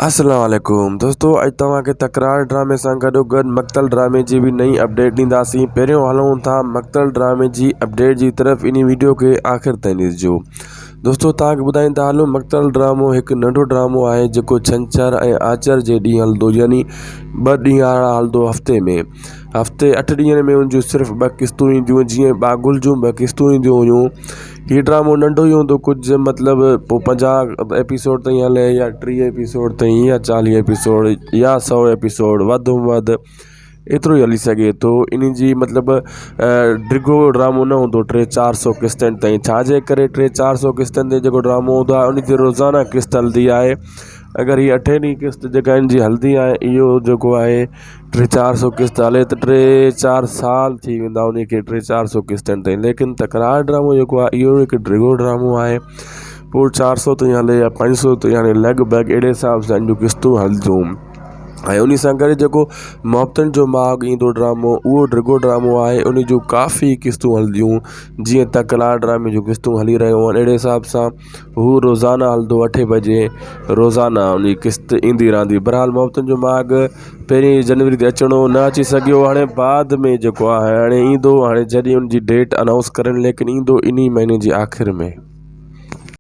السلام عليڪم دوستو اڄ توهان کي تڪرار ڊرامي سان گڏو گڏ مقتل ڊرامي جي به نئين اپڊيٽ ڏينداسين پهريون هلون ٿا مقتل ڊرامي جي اپڊيٽ جي طرف انهي ويڊيو کي آخر تائين ڏسجو دوستو توهان کي ٻڌائيندا هلون مقتل ڊرامو هڪ ننڍو ڊرامو آهي جيڪو ڇنڇر ۽ آچر جي ڏينهن هلندو يعني ٻه ڏينهن هلندو هفتي ۾ هفتي اٺ ڏينهن ۾ ان جون صرف ٻه قسطون اينديون جيئن ٻاگهل جون ٻه قسطون اينديون هيون هي ڊرامو ننڍو ئي هوندو ڪجهه مطلب پوء 50 ايپيسوڊ تائين هلي يا 30 ايپيسوڊ تائين يا 40 ايپيسوڊ يا 100 ايپيسوڊ وڌ ۾ وڌ ايترو ئي هلي سگهي ٿو ان جي مطلب ڊگهو ڊرامو نه هوندو ٽي چار سو قسطن تائين ڇاجي ڪري ٽي چار سو قسطن تي جيڪو ڊرامو هوندو آهي ان جي روزانه قسط هلندي آهي اگر هي اٺين ڏينهن قسط جيڪا ان جي هلندي آهي اهو جيڪو آهي ٽي چار سو قسط هلي ته ٽي چار سال ٿي ويندا ان کي ٽي چار سو قسطن تائين ليڪن تڪرار ڊرامو جيڪو آهي اهو هڪ ڊگهو ڊرامو آهي پوء 400 تائين هلي يا 500 تائين هلي لڳ ڀڳ اهڙي حساب سان ان جون قسطون هلنديون ۽ ان سان گڏ جيڪو محبتن جو ماڳ ايندو ڊرامو اهو ڊگهو ڊرامو آهي ان جون ڪافي قسطون هلنديون جيئن تڪرار ڊرامي جون قسطون هلي رهيون آهن اهڙي حساب سان هو روزانه هلندو اٺين بجي روزانه ان جي قسط ايندي رهندي بهرحال محبتن جو ماڳ پهرين جنوري تي اچڻو هو نه اچي سگهيو هاڻي بعد ۾ جيڪو آهي هاڻي ايندو هاڻي جڏهن ان جي ڊيٽ انائونس ڪرن ليڪن ايندو انهي مهيني جي آخر ۾.